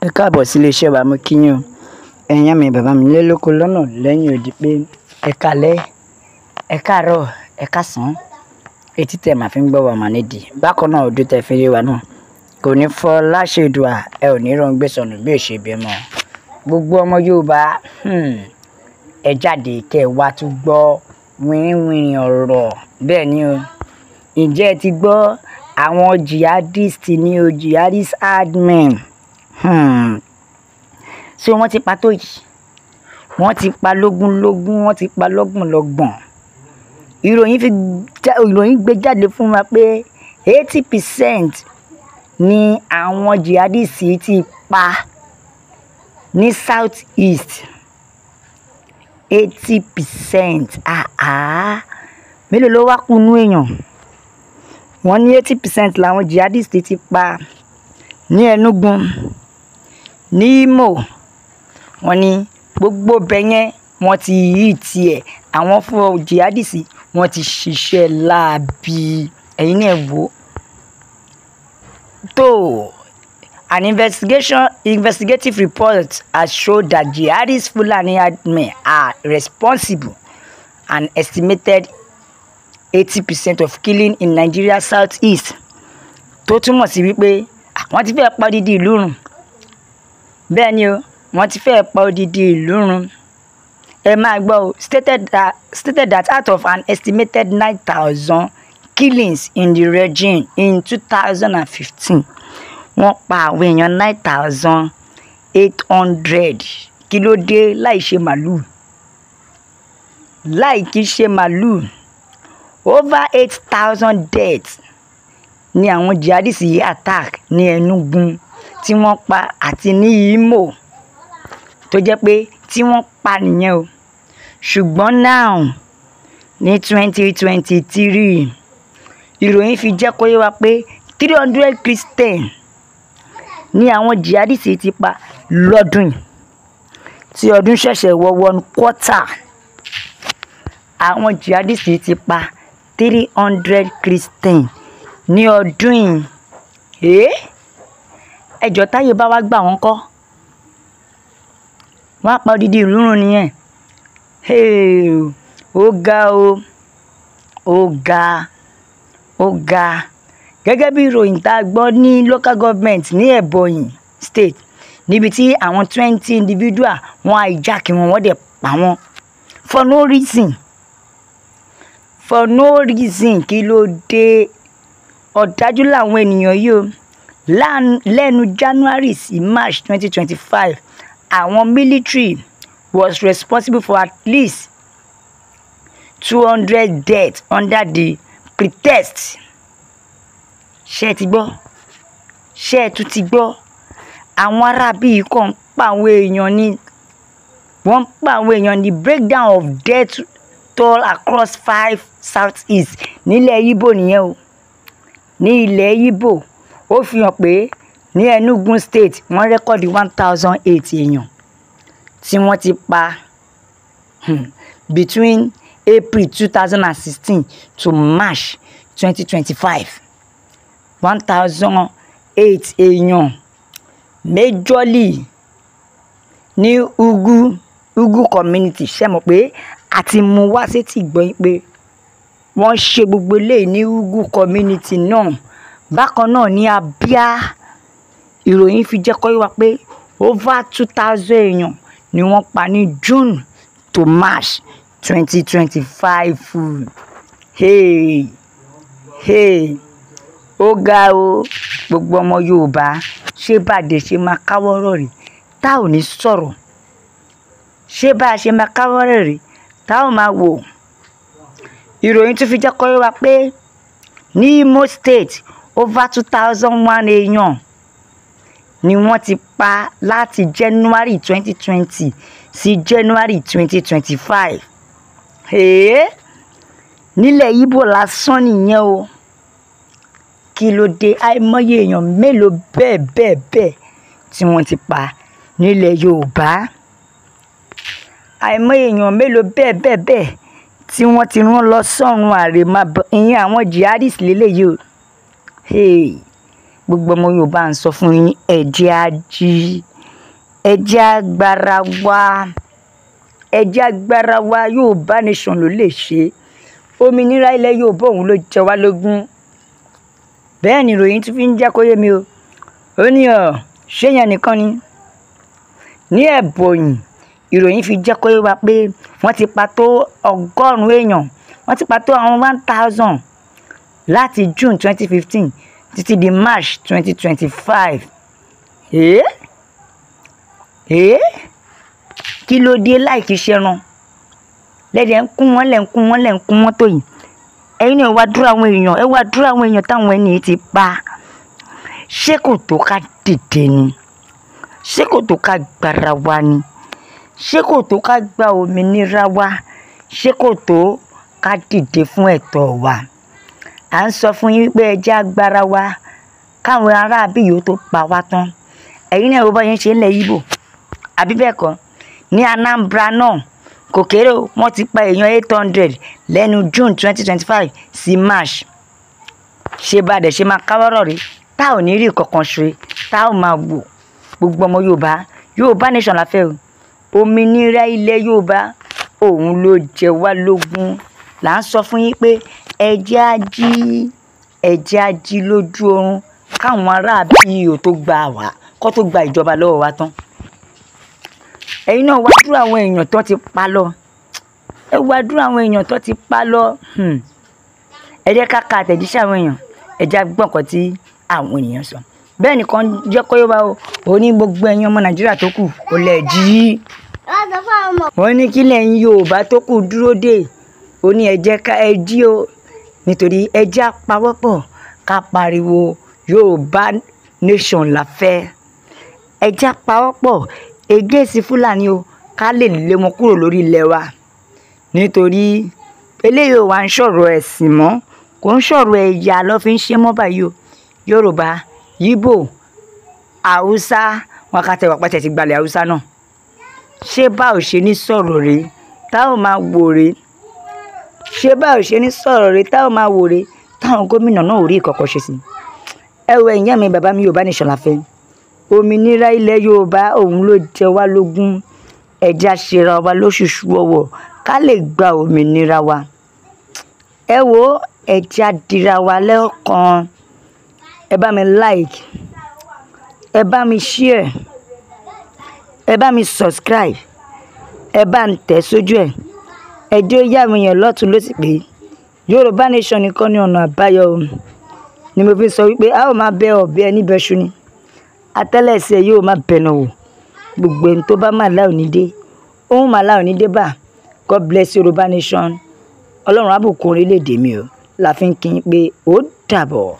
Ẹ káàbọ̀ sí iléeṣẹ́ wa, mo kí yín o. Ẹ̀yin ìyá mi, bàbá mi nílé lóko lọ́nà lẹ́yìn odi pé ẹ káalẹ́, ẹ káàárọ̀, ẹ káàsán. Etí tẹ̀ máa fi ń gbọ́ wa mà nídìí. Bákan náà ojú tẹ fi rí wa náà kò ní fọ́ láṣẹ Èdùà, ẹ ò ní rán gbé sọnù bí ò ṣe bí mọ́. Gbogbo ọmọ Yorùbá, ẹ jáde kẹ́ ẹ wá tún gbọ́ wìrìwìrì ọ̀rọ̀. Bẹ́ẹ̀ ni o. Ǹjẹ́ ẹ ti gbọ́ àwọn jihadist ní o, jihadist herdsmen. So wọ́n ti pa tó yìí. Wọ́n ti pa lógúnlógún, wọ́n ti pa lọ́gbọ̀nlọ́gbọ̀n. Ìròyìn gbé jáde fún wa pé 80% ni àwọn jihadist ti pa ní South East. 80%. Àá. Mélòó ló wá kú nú èèyàn? Wọ́n ní 80% làwọn jihadist ti pa ní Enugu, ní Imo. Wọ́n ní gbogbo ibẹ̀ yẹn wọ́n ti hit ẹ̀. Àwọn fún jihadist wọ́n ti ṣiṣẹ́ láabi. Ẹ̀yin náà ẹ wò. Tó an investigative report has showed that jihadist Fulani herdsmen are responsible an estimated 80% of killing in Nigeria South East. Tó túmọ̀ sí wípé wọ́n ti fẹ́ pa odidi ìlú run. Bẹ́ẹ̀ ni o, wọ́n ti fẹ́ pa odidi ìlú run. Ẹ máa gbọ́ o, stated that out of an estimated 9,000 killings in the region in 2015, wọ́n pa àwọn èèyàn 9,800. Kí ló dé láì ṣe màlúù? Láì kí ṣe màlúù. Over 8,000 deaths ni àwọn jihadists yìí attack ní Enugu tí wọ́n pa àti ní Imo, tó jẹ́ pé tí wọ́n pa nìyẹn o. Ṣùgbọ́n now ní 2023, ìròyìn fi jẹ́ kó yé wa pé 300 Christian ní àwọn jihadists ti pa lọ́dún yìí, tí ọdún ṣẹ̀ṣẹ̀ wọ one quarter. Àwọn jihadists ti pa 300 Christian ní ọdún yìí. Ẹjọ́, táyé bá wá gbà wọ́n kọ́, wọ́n á pa odidi ìlú run nìyẹn. Ó ga o, ó ga, ó ga. Gẹ́gẹ́ bí ìròyìn tá a gbọ́ ní local government ní Ebonyi State, níbi tí àwọn 20 individual, wọ́n hijack wọn, wọ́n dẹ̀ pa wọ́n for no reason, for no reason. Kí ló dé? Ọ̀dájú làwọn ènìyàn yìí o. Lẹ́nu January sí March 2025, àwọn military was responsible for at least 200 deaths under the pretext. Ṣé ẹ ti gbọ́? Ṣé ẹ tún ti gbọ́? Àwọn aráabí yìí kàn ń pa àwọn èèyàn ní, wọ́n ń pa àwọn èèyàn ní. Breakdown of death toll across five South East, nílẹ̀ Íbò nìyẹn o. Ní ilẹ̀ Íbò, ó fi hàn pé ní Enugu State, wọ́n record 1,008 èèyàn tí wọ́n ti pa between April 2016 to March 2025. 1,008 èèyàn, majorly ní Ugwu community. Ṣé mọ̀ pé a ti mú wá sétí gbọ́ yín pé wọ́n ṣe gbogbo eléyìí ní Ugwu community náà? Bákan náà ní Abia, ìròyìn fi jẹ́ kó yé wa pé over 2,000 èèyàn ni wọ́n pa ní June to March 2025. Hey, hey, ó ga o. Gbogbo ọmọ Yorùbá, ṣé bàdé ṣe máa káwọ́rọ̀ rè tá ò ní sọ̀rọ̀? Ṣé bá a ṣe máa káwọ́rọ̀ rè tá ò máa wò? Ìròyìn tún fi jẹ́ kó yé wa pé ní Imo State, over 2,001 èèyàn ni wọ́n ti pa láti January 2020 sí January 2025. Nílẹ̀ Íbò lásán nìyẹn o. Kí ló dé? Àìmọye èèyàn mélòó bẹ́ẹ̀ bẹ́ẹ̀ bẹ́ẹ̀ tí wọ́n ti pa nílẹ̀ Yorùbá, àìmọye èèyàn mélòó bẹ́ẹ̀ bẹ́ẹ̀ bẹ́ẹ̀ tí wọ́n ti rán lọ sọ́run àrèmábọ̀. Ìyẹn àwọn jihadists lélẹ́yìí o. Gbogbo ọmọ Yorùbá ń sọ fún yín, ẹ jẹ́ á jí, ẹ jẹ́ á gbára wa, ẹ jẹ́ á gbára wa. Yorùbá nation ló lè ṣe òmìnira ilẹ̀ Yorùbá, òun ló jẹ wá lógún. Bẹ́ẹ̀ ni ìròyìn tún fi ń jẹ́ kó yé mi o. Ó ní ọ̀ ṣé yẹn nìkan ni. Ní Ẹ̀bọ̀nyì, ìròyìn fi jẹ́ kó yé wa pé wọ́n ti pa tó 100 èèyàn, wọ́n ti pa tó àwọn 1,000 láti June 2015 títí di March 2025. Èé èé, kí ló dé láì kí ṣẹran lẹ́dẹ̀ ń kún wọ́n, lẹ̀ ń kún wọ́n, lẹ̀ ń kún wọ́n tó yìí? Ẹ̀yin náà wá dúró àwọn èèyàn, ẹ wá dúró àwọn èèyàn táwọn ẹni yìí ti pa. Ṣé kò tó ká dìde ni? Ṣé kò tó ká gbára wa ni? Ṣé kò tó ká gba òmìnira wa? Ṣé kò tó ká dìde fún ẹ̀tọ́ wa? À ń sọ fún yín wípé ẹ jẹ́ agbára wa káwọn aráabí yìí ó tó pa wá tán. Ẹ̀yin náà wo bá yẹn ṣe ń lẹ̀ Ìgbò, àbí bẹ́ẹ̀ kọ́? Ní Anambra náà kò kéré o, wọ́n ti pa èèyàn 800 lẹ́nu June 2025 sí March. Ṣé bá dẹ̀ ṣe máa káwọ́rọ̀ rí tá ò ní rí kankan ṣe, tá ò máa wò? Gbogbo ọmọ Yorùbá, Yorùbá nation la fẹ́ o. Òmìnira ilẹ̀ Yorùbá òun ló jẹ wá lógún. Là ń sọ fún yín pé ẹ jẹ́ á jí, ẹ jẹ́ á jí lójú oorun káwọn aráabí yìí ò tó gbà wá, kó tó gba ìjọba lọ́wọ́ wa tán. Ẹ̀yin náà wá dúró àwọn èèyàn tó ti pa lọ, ẹ wá dúró àwọn èèyàn tó ti pa lọ. Ẹ jẹ́ ká ka àtẹ̀jíṣẹ́ àwọn èèyàn, ẹ jẹ́ á gbọ́ nǹkan tí àwọn ènìyàn sọ. Bẹ́ẹ̀ nìkan jẹ́ kó yé wa o. Ó ní gbogbo ẹ̀yin ọmọ Nàìjíríà tó kù ó lẹ̀ jí. Wọ́n ní kí lẹ́yìn Yorùbá tó kù dúró dè? Ó ní ẹ jẹ́ ká ẹ jí o, nítorí ẹ jẹ́ á pawọ́pọ̀ ká pariwo Yorùbá nation la fẹ́. Ẹ jẹ́ á pawọ́pọ̀ against Fúlàní o, ká lè lé wọn kúrò lórí ilẹ̀ wa, nítorí eléyìí ò wá ń sọ̀rọ̀ ẹ̀sìn mọ́, kò ń sọ̀rọ̀ ẹ̀yà ló fi ń ṣe mọ́ báyìí o. Yorùbá, Ìgbò, Haúsá, wọn ká tẹwàá pàtẹ ti gbalẹ̀ Haúsá náà. Ṣé bá ò ṣe ní sọ̀rọ̀ rèé tá ò máa wò rèé? Ṣé bá ò ṣe ní sọ̀rọ̀ rèé tá ò máa wò rèé, táwọn gómìnà náà ò rí ìkọ̀kọ̀ ṣe sí? Ẹ wo ẹ̀yin ìyá mi, bàbá mi, Yorùbá nation la fẹ́. Òmìnira ilẹ̀ Yorùbá òun ló jẹ wá lógún. Ẹ jẹ́ á ṣera wa lóṣùṣù ọwọ̀ ká lè gba òmìnira wa. Ẹ wo, ẹ jẹ́ á dira wa lẹ́ẹ̀kan. Ẹ bá mi like, ẹ bá mi share, ẹ bá mi subscribe, ẹ bá ń tẹ̀ sójú ẹ̀. Ẹ jẹ́ ó yá àwọn èèyàn lọ́tùn lósì pé Yorùbá nation nìkan ní ọ̀nà àbáyọ o. Ni mo fi sọ wípé a ó máa bẹ ọ̀bẹ ẹni bẹ́ṣu ni, atẹ́lẹsẹ̀ yóò máa bẹ̀nà wò. Gbogbo ẹni tó bá máa láò ní dé, òun máa láò ní dé bá. God bless Yorùbá nation. Ọlọ́run á bùkún orílẹ̀-èdè mi o. La fi ń kí yín pé ó dàbọ̀.